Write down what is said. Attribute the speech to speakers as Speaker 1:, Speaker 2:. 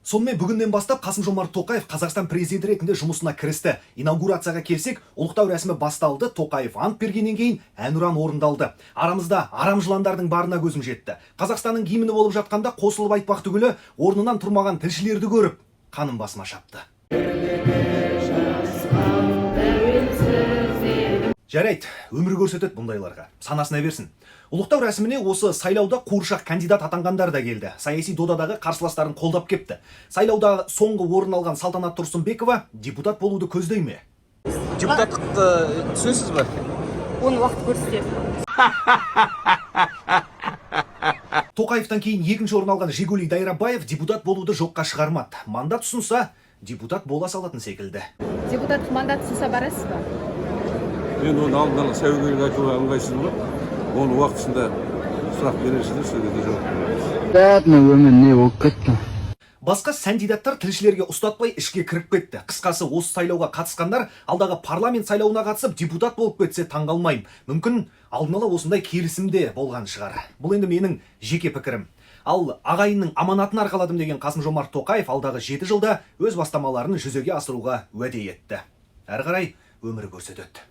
Speaker 1: Сонымен, бүгіннен бастап Қасым Жомарт Тоқаев Қазақстан президенті ретінде жұмысына кірісті. Инаугурацияға келсек, ұлықтау рәсімі басталды. Тоқаев ант бергеннен кейін әнұран орындалды. Арамызда арам жыландардың барына көзім жетті. Қазақстанның гимні болып жатқанда қосылып айтпақ түгілі, орнынан тұрмаған тілшілерді көріп, қаным басыма шапты. Жарайды, өмір көрсетеді бұндайларға. Санасына берсін. Ұлықтау рәсіміне осы сайлауда қуыршақ кандидат атанғандар да келді. Саяси додадағы қарсыластарын қолдап кепті. Сайлауда соңғы орын алған Салтанат Тұрсынбекова депутат болуды көздей ме?
Speaker 2: Депутаттықты түсінесіз ба?
Speaker 3: Оны уақыт көрсетеді.
Speaker 1: Тоқаевтан кейін екінші орын алған Жигули Дайрабаев депутат болуды жоққа шығармады. Мандат ұсынса, депутат бола салатын секілді.
Speaker 3: Депутаттық мандат ұсынса, барасыз ба?
Speaker 4: Мен оны алдын ала сәуегейлік айтуға ыңғайсыз болады. Оны уақытысында сұрақ бересіздер, сол кезде жауап береміз.
Speaker 5: Бәріне өмір не болып кетті?
Speaker 1: Басқа кандидаттар тілшілерге ұстатпай, ішке кіріп кетті. Қысқасы, осы сайлауға қатысқандар алдағы парламент сайлауына қатысып, депутат болып кетсе, таңғалмаймын. Мүмкін, алдын ала осындай келісім де болған шығар. Бұл енді менің жеке пікірім. Ал ағайынның аманатын арқаладым деген Қасым Жомарт Тоқаев алдағы 7 жылда өз бастамаларын жүзеге асыруға уәде етті. Әрі қарай өмір көрсетеді.